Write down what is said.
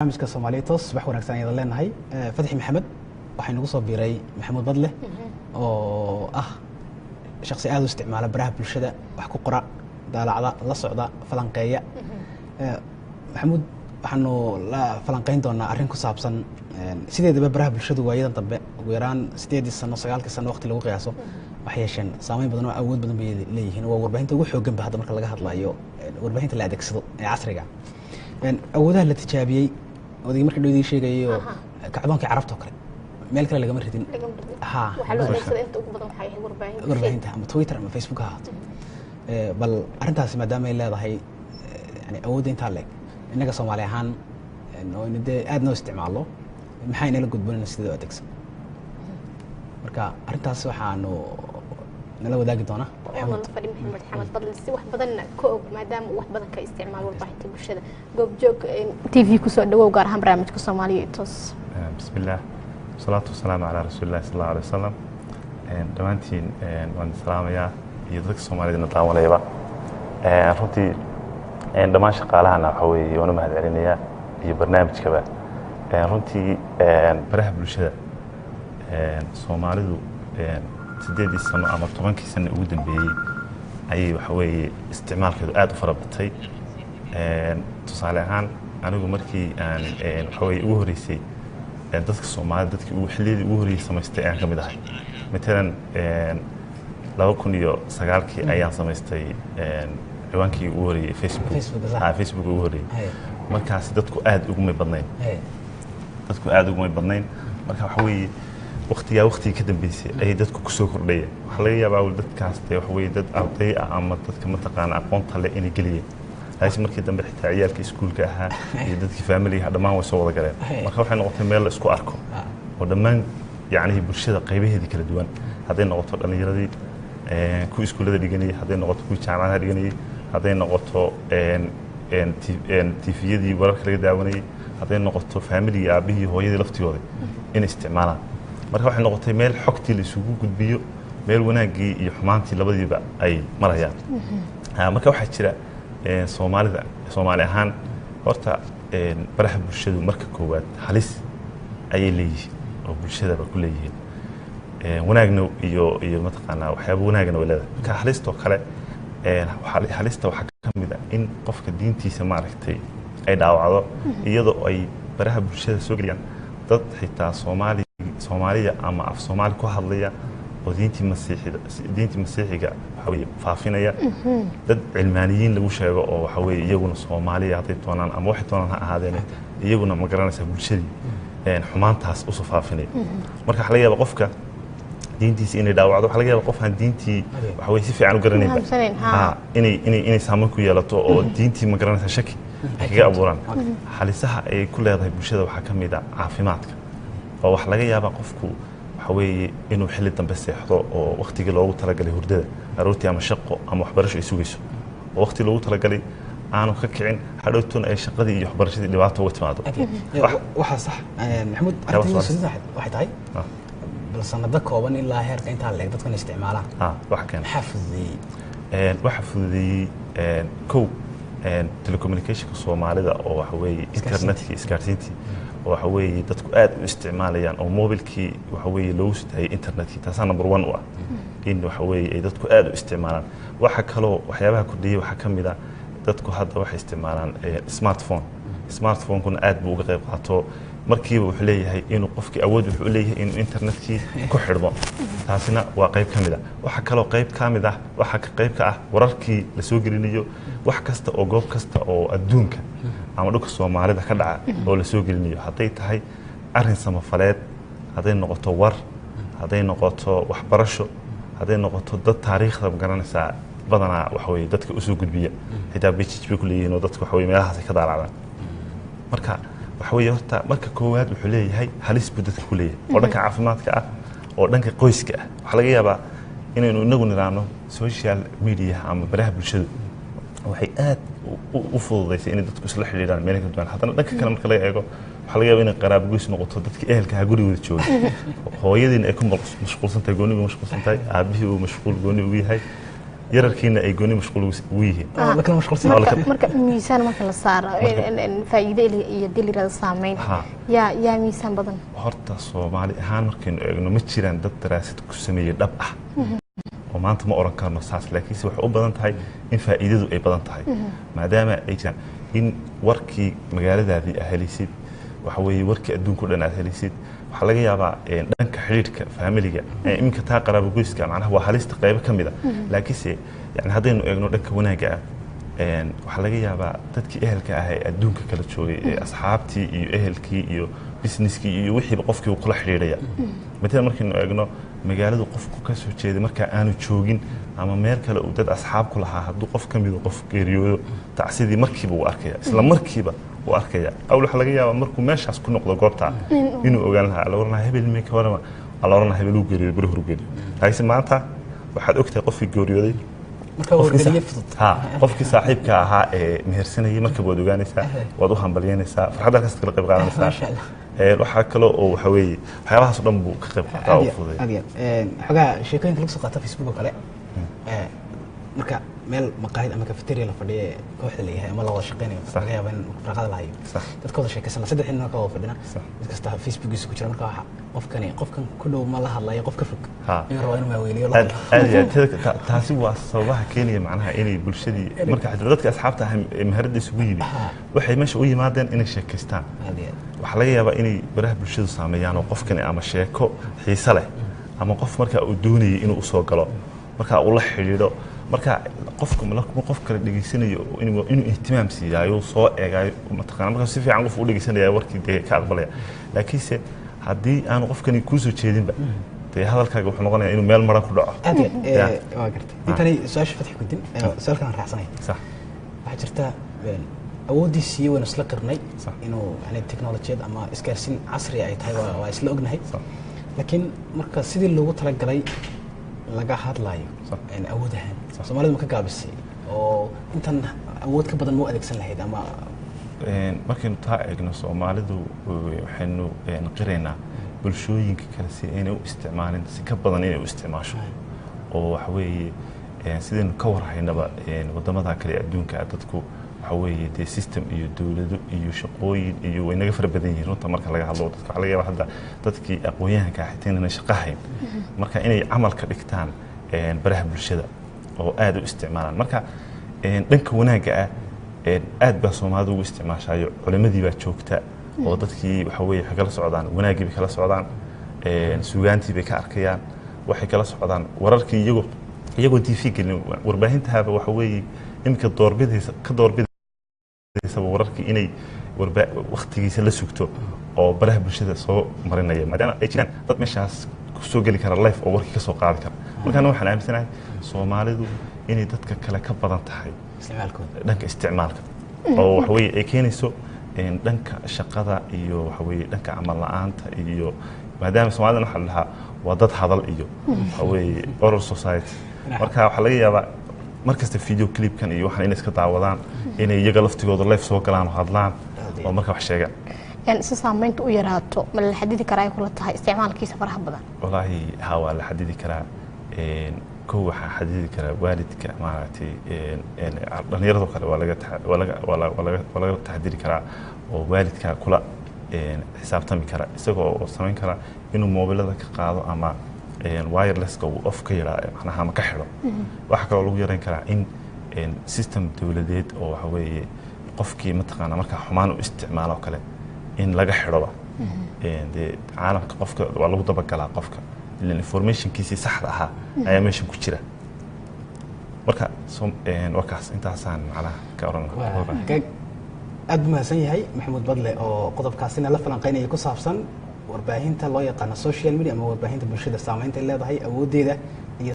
Barnaamijka Soomaaliya Toos, subax wanaagsan ayaan leenahay. Fatxi Maxamed, waxaa inagu soo biiray Maxamuud Badle oo ah shaksi aad u isticmaala baraha bulshada, wax ku qora, daalacda, la socda, falanqeeya. Maxamuud, waxaanu la falanqeyn doonaa arrin ku saabsan sideedaba baraha bulshadu waayadan dambe, ugu yaraan 8dii sano, 9kii sano waqti lagu qiyaaso, waxay yeesheen saameyn badan oo awood badan bay leeyihiin. Waa warbaahinta ugu xoogganba hadda marka laga hadlayo warbaahinta la adeegsado ee casriga. Awoodaha la tijaabiyey odaygi markii dhow idin sheegayo, kacdoonkii Carabta oo kale, meel kale lagama ridin. Ha, warbaahinta ama Twitter ama Facebook ha ahaato. Bal arrintaasi maadaama ay leedahay yani awoodda intaa leeg, innaga Soomaali ahaan oo aynu dee aad noo isticmaalno, maxaa inala gudboonayna sidee u adeegsan? Marka arrintaas waxaanu nala wadaagi doonaa Maxamuud fadhi Maxamed Xamed Badle si wax badan ka og, maadaama uu wax badan ka isticmaalo warbaahinta bulshada. Goobjoog TV kusoo dhawow, gaar ahaan barnaamijka Soomaaliya Toos. Bismillaah, wasalaatu wasalaamu calaa rasuulillahi sal allahu alay wasalam. Dhammaantiin waan salaamayaa iyo dadka Soomaalida na daawanayaba. Runtii dhammaan shaqaalahana waxa weeye waan u mahad celinayaa iyo barnaamijkaba. Runtii baraha bulshada Soomaalidu 8dii sano ama 10kii sano ugu dambeeyey ayay waxa weeye isticmaalkeedu aad u fara batay. Tusaale ahaan, anigu markii aan waxa weye ugu horreysay dadka Soomaalida, dadkii ugu xilliyadii ugu horreysay samaystay ayaan ka mid ahay. Matalan 2009kii ayaan samaystay ciwaankii ugu horreeyey Facebook. Ha, Facebook ugu horreeyey. Markaasi dadku aad ugumay badnayn, dadku aad ugumay badnayn. Marka waxa weeye waqtigaa waqtigii ka dambeysay ayay dadku kusoo kordhayeen. Waxaa laga yaabaa dadkaas dee waxa weeye dad arday ah ama dadka mataqaana aqoonta leh inay geliyeen, laakiin markii dambe xitaa ciyaalkii iskuulka ahaa iyo dadkii faamiliga dhammaan way soo wada galeen. Marka waxay noqotay meel la isku arko oo dhammaan yacnihii bulshada qaybaheedii kala duwan, hadday noqoto dhallinyaradii kuwii iskuullada dhiganayay, hadday noqoto kuwii jaamacadaha dhiganayay, hadday noqoto tifiyadii wararka laga daawanayay, hadday noqoto faamiligii aabbihii hooyadii laftigooda inay isticmaalaan. Marka waxay noqotay meel xogtii la isugu gudbiyo, meel wanaaggii iyo xumaantii labadiiba ay marayaan. Marka waxaa jira Soomaalida, Soomaali ahaan horta baraha bulshadu marka koowaad halis ayay leeyihiin oo bulshadaba ku leeyihiin, wanaagna iyo mataqaanaa waxyaaba wanaagna way leedahay. Marka halistoo kale, halista waxaa ka mid ah in qofka diintiisa maaragtay ay dhaawacdo, iyadoo ay baraha bulshada soo geliyaan dad xitaa Soomaali Soomaaliya ama af Soomaali ku hadlaya oo diintii Masiixida, diintii Masiixiga waxa weye faafinaya, dad cilmaaniyiin lagu sheego oo waxa weye iyaguna Soomaaliya hadday doonaan ama waxay doonaan ha ahaadeen, iyaguna ma garanaysaa bulshadii xumaantaas usoo faafinaya. Marka waxaa laga yaaba qofka diintiisa inay dhaawacdo. Waxaa laga yaaba qof aan diintii waxa weye si fiican u garanaynba inay saameyn ku yeelato oo diintii ma garanaysaa shaki ay kaga abuuraan. Halisaha ay ku leedahay bulshada waxaa ka mid ah caafimaadka, oo waxaa laga yaabaa qofku waxa weeye inuu xilli dambe seexdo oo waqtigii loogu talagalay hurdada aroortii ama shaqo ama waxbarasho ay sugayso oo waqti loogu talagalay aanu ka kicin, hadhowtuna ay shaqadii iyo waxbarashadii dhibaato uga timaado. Waxaa sax, Maxamuud, arrinta waxay tahay bal sanado kooban ilaa heerka intaa leeg dadkan isticmaalaan waxa keena, maxaa fududeeyey? Waxaa fududeeyey kow telecommunicationka Soomaalida oo waxa weeye internetkii, isgaarsiintii oo waxa weeye dadku aad u isticmaalayaan oo mobilkii waxa weeye loogu soo internetkii. Taasaa number one u ah in waxa weeye ay dadku aad u isticmaalaan. Waxa kaloo waxyaabaha kordhiyey waxaa ka mid ah dadku hadda waxay isticmaalaan smartphone. Smartphone-kuna aad buu uga qayb qaato. Markiiba wuxuu leeyahay inuu qofkii awood wuxuu u leeyahay inuu internetkii ku xidhmo. Taasina waa qayb ka mid ah. Waxa kaloo qayb ka mid ah, waxaa ka qayb ka ah wararkii la soo gelinayo, wax kasta oo goob kasta oo adduunka ama dhulka Soomaalida ka dhaca oo la soo gelinayo, hadday tahay arrin samafaleed, hadday noqoto war, hadday noqoto waxbarasho, hadday noqoto dad taariikhda magaranaysaa badanaa waxa weye dadka usoo gudbiya, xitaa bejij bay ku leeyihiin oo dadka waxa weye meelahaasay ka daalacdaan. Marka waxa weeye horta marka koowaad wuxuu leeyahay halis buu dadka ku leeyahay oo dhanka caafimaadka ah oo dhanka qoyska ah. Waxaa laga yaabaa inaynu inagu niraano social media ama baraha bulshadu waxay aad u fududaysay inay dadku isla xidhiidhaan meelo kala duwan. Haddana dhanka kale marka laga eego, waxaa laga yaabaa inay qaraabo-goys noqoto, dadkii ehelka ahaa gurigooda joogay, hooyadiina ay ku mashquulsan tahay, gooni ugu mashquulsan tahay, aabihii uu mashquul gooni ugu yahay. Yararkiina ay gooni mashquul ugu yihiin. Oo la kala mashquulsan. Waa la Marka kala- marka miisaan marka la saaro, faa'iido iyo dilirada saameyn, yaa miisaan badan? Horta Soomaali ahaan markaynu eegno, ma jiraan dad daraasad ku sameeyey dhab ah oo maanta ma oran karno saas, laakiinse waxay u badan tahay in faa'iidadu ay badan tahay, maadaama ay jiraan in warkii magaaladaadii aad helaysid, waxa weeye warkii adduunka o dhan aad helaysid. Waxaa laga yaabaa dhanka xidhiidhka faamiliga, iminka taa qaraabo goyska, macnaha waa halista qaybo ka mid a, laakiinse yani haddaynu eegno dhanka wanaagga ah, waxaa laga yaabaa dadkii ehelka ah ee adduunka kala joogay, ee asxaabtii iyo ehelkii iyo businesskii iyo wixiiba qofkii uu kula xidhiidhaya. Matalan markaynu eegno magaaladu qofku ka soo jeeday markaa aanu joogin ama meel kale uu dad asxaab ku lahaa, hadduu qof ka midu qof geeriyoodo, tacsidii markiiba uu arkaya, isla markiiba uu arkaya. Awl waxaa laga yaabaa markuu meeshaas ku noqdo goobta inuu ogaan lahaa, la oran lahaa hebel mee ka warama, la oran lahaa hebel uu geeriyooday, beri hor geeriyooday. Laakiinse maanta waxaad ogtahay qofkii geeriyooday. Marka wargeliye fudud. Ha, qofkii saaxiibka ahaa ee mehersanayay markaba waad ogaanaysaa, waad u hambalyeynaysaa, farxadda halkaas kala qayb qaadanaysaa. Maasha Allah. Waxaa kaloo oo waxa weeye waxyaabahaas oo dhan buu ka qayb qaataa oo fududay. Aad iyo aad. Xogaa sheekooyinka lagu soo qaato Facebook oo kale, marka meel maqaayad ama cafeteria la fadhiyo ee kooxda la yahay ama la wada shaqeynayo, laga yaaba in firaaqada la hayo, dadka wada sheekaysan, saddex nin ka wada fadhina, mid kasta Facebookiisa ku jira. Marka waxa qofkani qofkan ku dhow ma la hadlayo, qof ka fog inuu rabo inuu maaweeliyo la Aad hadlo. Aad iyo aad. Taasi waa sababaha keenaya macnaha inay bulshadii marka xitaa dadka asxaabta ah ee meherada isugu yimid waxay meesha u yimaadeen inay sheekaystaan. Aad iyo aad. Waxaa laga yaabaa inay baraha bulshadu saameeyaan oo qofkani ama sheeko xiise leh ama qof marka uu doonayay inuu usoo galo, marka uu la xidhiidho, marka qofku markuu qof kale dhegeysanayo inuu ihtimaam siiyaayo, soo eegaayo, mataqaana, marka si fiican qof u dhegeysanaya warkii dee ka aqbalaya. Laakiinse haddii aanu qofkani kuu soo jeedinba, dee hadalkaaga wuxuu noqonayaa inuu meel maran ku dhaco. Aad iyo aad. Waa gartay. Intani su-aasha Fatxi gudin, su-aal kalan raacsanay. Waxaa jirta awooddiisii waynu isla qirnay inuu yani teknolojiyad ama isgaarsiin casri ay tahay, waa isla ognahay. Laakiin marka sidii loogu talagalay laga hadlayo, yani awood ahaan Soomaalidu ma ka gaabisay oo intan awood ka badan ma u adeegsan lahayd ama? Markaynu taa eegno, Soomaalidu waxaynu qiraynaa bulshooyinka kale si aynay u isticmaalin si ka badan inay u isticmaasho, oo waxa weeye sidaynu ka warhaynaba waddamada kale ee adduunka dadku waxa weeye dee system iyo dowlado iyo shaqooyin iyo way naga fara badan yihiin. Runta marka laga hadlo, dadka waxaa laga yaabaa hadda dadkii aqoon-yahanka ah xitaa inayna shaqo hayn, marka inay camal ka dhigtaan baraha bulshada oo aad u isticmaalaan. Marka dhanka wanaagga ah aad baa Soomaalidu ugu isticmaashaayo, culimadii baa joogta oo dadkii waxa weeye waxay kala socdaan wanaaggii bay kala socdaan, suugaantii bay ka arkayaan, waxay kala socdaan wararkii iyagoo TV gelin warbaahintaaba. Waxa weeye iminka doorbidaysa ka doorbidaysaba wararkii inay waqtigiisa la sugto oo baraha bulshada soo marinaya, maadaama ay jiraan dad meeshaas kusoo geli kara live oo warkii ka soo qaadi kara. Markaana waxaan aaminsanahay Soomaalidu inay dadka kale ka badan tahay isticmaalkooda dhanka isticmaalka, oo waxa weeye ay keenayso dhanka shaqada iyo waxa weeye dhanka camal la'aanta, iyo maadaama Soomaalida waxaa la dhahaa waa dad hadal iyo waxa weeye oral society. Marka waxaa laga yaabaa mar kasta video clipkan iyo waxaan inay iska daawadaan, inay iyaga laftigooda live soo galaan oo hadlaan oo marka wax sheegaan. Si saameynta u yaraato, ma la xadidi karaa ay kula tahay isticmaalkiisa faraha badan? Walaahi ha, waa la xadidi karaa. Kow waxaa xadidi karaa waalidka, maaragtay. Dhallinyarado kale waa laga waa laga waa la- waa laga waa laga taxadiri karaa oo waalidka kula xisaabtami kara, isagoo oo samayn kara inuu moobilada ka qaado ama wirelesska uu off ka yaraa macnaha ama ka xidho. Waxaa kaloo lagu yareyn karaa in system dowladeed oo waxa weeye qofkii mataqaana markaa xumaan u isticmaalo oo kale in laga xidhoba. Dee caalamka qofka waa lagu dabagalaa qofka, ilan informationkiisii saxda ahaa ayaa meeshan ku jira. Marka waa kaas, intaasaan macnaha ka oran lahaa. Hagaag, aad buu mahadsan yahay Maxamuud Badle oo qodobkaasina la falanqeynaya ku saabsan warbaahinta loo yaqaano social media ama warbaahinta bulshada, saameynta ay leedahay, awooddeeda iyo